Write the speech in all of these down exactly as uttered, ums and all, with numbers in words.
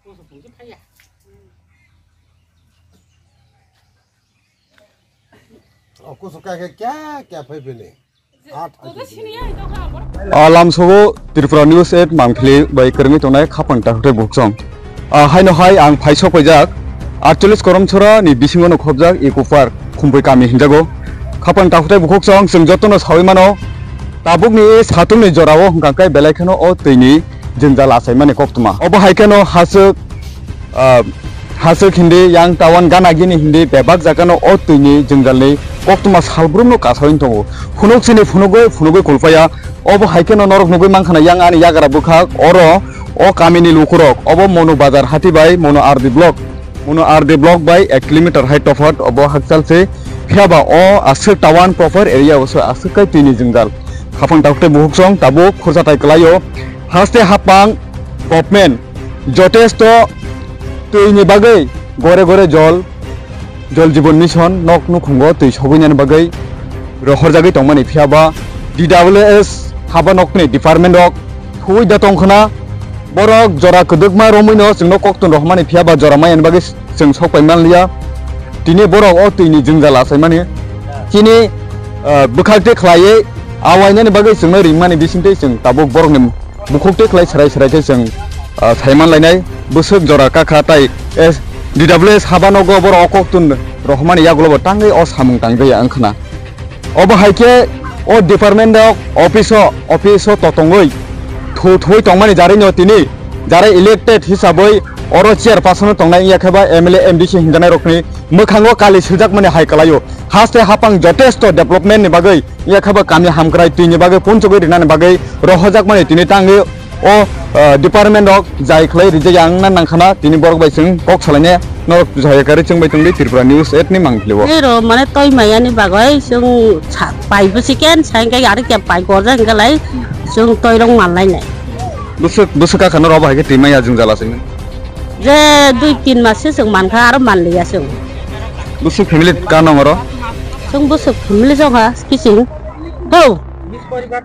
O kusu kai khe kya kya phai bini. O lamsogo Tripura News eight mangphili bai kwrwngwi tongnai khapang takhukthai bukhuk song. Ah, haino hai ang phaisok paijak aatcholish Koromchora ni bisingo no khobjak Eco Park Khumpui kami hinjago. Khapang takhukthai bukhuk song chwng jotono sawi mano. Tabukni satung ni jorao hwnkha khe belai kheno o twi ni jwngjal achaimani koktwma. Obo hai kheno haswk, ah, haswk hindi yang tawan gana gini hindi bebak jagano o twi ni jwngjal ni koktwma salbrumno kasawi tongo. Phunuk chini phunugwi phunugwi kulpaya. Obo hai kheno norok nugwi mankha na yang ani yagra bwkhak oro o kamini lukurok obo Monu Bazar hati bai Monu R D block. Monu R D block bai ek kilometer hai tophat obo hakchal se. Phiya ba o aswk tawan proper area o se aswk kai twi ni jwngjal. Khapang takhukthai bukhuk song tabuk khursa tai kwlaio. Haste hapang government jotesto twi ni bagwi gore gore jol, Jol Jeevan Mission nok nukhungo twi sogwi nani bagwi rohorjagwi tongmani, phiya ba D W S haba nokni department rok thwi da tongkhna. Borok jora kwdwkma romwino chwngno koktun rohormani, phiya ba jora maya ni bagwi chwng sok pai manliya. Tini borok o twi ni jwngjal achaimani. Chini, ah, bwkhak tei khlaiwi awainani bagwi chwngno ringmani bisingtwi chwng tabuk borokni bukhuk tei khlai serai serai khe chwng, ah, saiman lainai. Bwswk jora kakha tai S D W S haba nogo borok o koktun rohormani yagulo bo tangwi o samung tangjaya wngkhna. Obo hai khe o department rok office o, office o totongwi thu thui tongmani jarino tini jara elected hisabwi oro chair person tongnai wngya khe ba M L A M D C hinjanai rokni mwkhango kali siljakmani hai kwlaio. Haste hapang jotesto development ni bagwi wngya khe ba kami hamkrai twi ni bagwi punchugwi rinani bagwi rohojakmani tini tangwi o, ah, department rok jai khlai rijak ya wngna nangkhana tini borok bai chwng kok salaina norok jaya kari chwng bai tongdi Tripura News eight ni mangpili o. Ero mane toi maya ni bagwi chwng sa-, pai bwsi ken sa hwnkhe ari khe pai gorjak hwnkhe lai chwng toi rok man lainai. Bwswk, bwswk kakha norok obo hai khe twi maya jwngjal achaimani. Je dui tin mas se chwng mankha aro manliya chwng. Bwswk family ka nong oro? Chwng bwswk family jongkha kiching. Ho.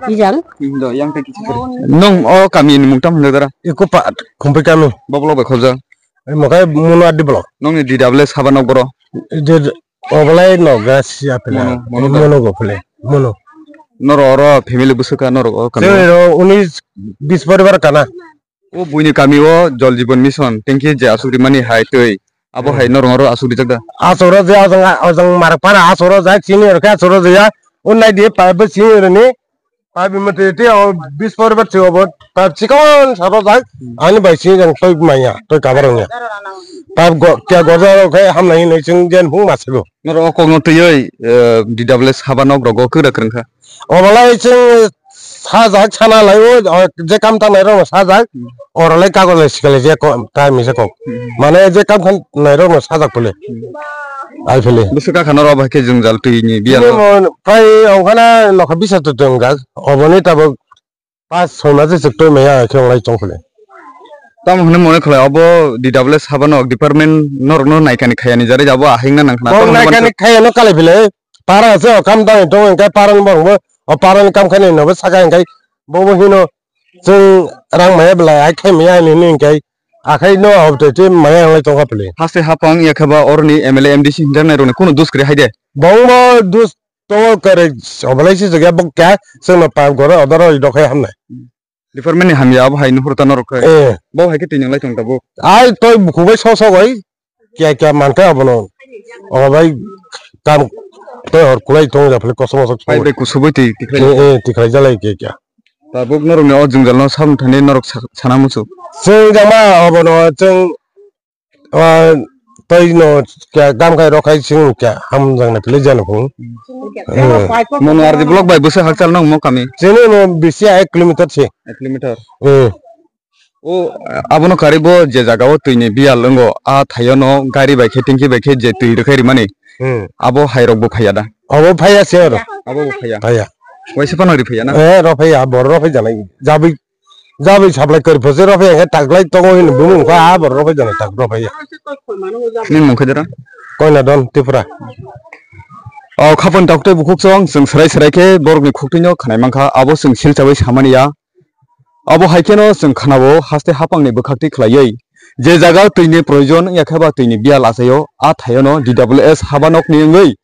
Bijang. Indo yang tei kiching kari. Nong o kami ni mung tam hwnwi dara? Iko pa Khumpui kami. Boblok bai khobjak. Mokai Monu R D block. Nongni D W S haba nok boro? Obolai no gas ya pele. Mono, mono da. Mono go pele. Mono. Noro oro family bwswk ka noro o kami. Chero unis bis poribar kana. O buini kami o Jal Jeevan Mission tengki je asuk rimani hai twi. Abo hai norong oro asuk rijak da. Asoro je ajang ajang marak para asoro jai chini rokhe asoro jaya. Unnai di pa bo chini roni. Pipe mate te o bis por bat se obo pipe chikon sabo jai. Ani bai si jang toi maya, toi kabar nya. Pipe go kya goja khe hamnai hinwi chwng jen hung ma sibo. Noro o kokno twiwi, eh, D W S haba nok rogo kwrak kwrwngkha. Obolai chwng sajak sana lai o, o je kam tangnai rokno sajak. Orolai kagoj lai sikale je ko time se kok. Mane je kam khan nai rokno sajak pole. Ai phele. Bwswk kakha norok bai khe jwngjal twi ni biya. Tini no. Mo prai ongkhana nokha bisa to tongjak. Oboni tabuk pas soi mas se toi maya khe onglai chong phele. Tamo hwnwi mone khlai obo D W S haba nok department norok no naikani khaya ni jari abo ahing na nang khna. Bong naikani khaya no kalai phele. Para se o kam dai tong engkai para ni bong bo o para ni kam khani no bo saka engkai bo bo hino. Chwng rang maya belai, ai khai maya hinwi hwnwi hwnkhe, akhai no abotwi twi maya wngwi tongkha pili. Haste hapang ya khe ba oroni M L A M D C hinjaknai rokni kunu dos kwrwi hai de. Bongbo dos tongo kwrwi, obolai se jagya bo kya, chwngno pipe goro odoro rok hai hamnai. Department ni hamya abo hai nuhur ta norok khai. Eh. Bo hai khe twi nang lai tong tabuk. Ai toi bukhuk bai so so goi. Kya kya mankha abono. Obo bai kam tei hor kulai tong ja phale kosom kosom. Pai bai kusubui twi tikhlai. Eh, eh, tikhlai jalai kya kya. Tabuk norok ni o jwngjal no samung thani norok sa-, sana muchuk. Chwng jama abono chwng, ah, tei no kya kam khai rok khai chwng kya ham jang na philai jana phung. Hmm. Mono R D block bai bwsa hakchal no mo kami. Chini no bisi ek kilometer si. Ek kilometer. Hmm. O, abono karibo je jaga o twi ni biyal wngo, a thaio no gari bai khe, tanki bai khe je twi rwkhai rimani, hmm, abo hai rok bo phaiya da? Abo phaiya se oro. Abo bo phaiya? Phaiya. Waisa phano ri phaiya na? Eh, ro phaiya, bor ro phai janai. Jabwi, jabwi saplai kari phose ro phaiya, taklai tongo hin bumung kha, a bor ro phai janai, tak ro phaiya. Nini mung khe dara? Koina don, Tripura. O khapon taktwi bukhuk chwng, chwng serai serai khe borok ni khuktwi no khnai mankha, abo chwng silchawi samani ya. Abo hai kheno chwng khnao haste haphangni bwkhaktwi khlaiwi Je jaga twi ni proyojon wngya khe ba twi ni biyal achaio, a thaio no D W S haba nok ni wngwi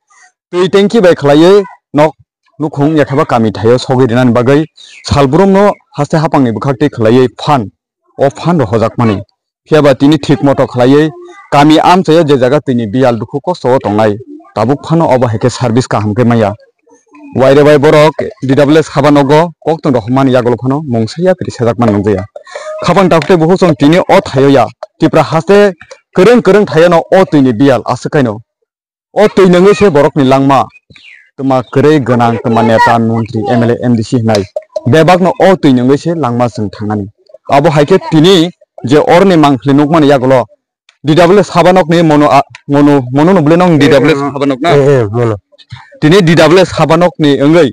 twi tanki bai khlaiwi nok nukhung wngya khe ba kami thaio sogwi rinani bagwi salbrum no haste hapang ni bwkhak twi khlaiwi phan, o phan rok hojak mani. Phiya ba tini thik moto khlaiwi kami amchaio je jaga twi ni biyal dukhu kosto o tongnai, tabuk phano obo hai khe service kaham khe manya. Waire bai borok D W S haba nogo koktwng rok hwnmani yagulo phano mungsa yapri sajak man nungjaya. Khapang takhuk tei bukhuk chwng tini o thaio ya. Tripura haste kwrwng kwrwng thaio no o twi ni biyal aswk kaino. O twi nungwi se borok ni langma twma kwrwi gwnang twma neta montri M L A M D C hinai bebak no o twi nungwi se langma chwng thangnani. Abo hai khe tini je oroni mangpili nukmani yagulo D W S haba nok ni mono a-, mono, mono no bwle nong D W S haba nok na? Eh, eh, mono. Tini D W S haba nok ni wngwi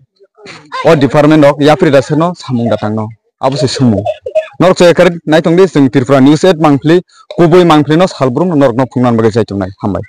o department rok yapri da seno samung da tangno. Abo se sumung. Norok se kare nai tong di, chwng Tripura News eight mangpili, kubui mangpili no salbrum no norok no phungnani bagwi chai tongnai. Hambai.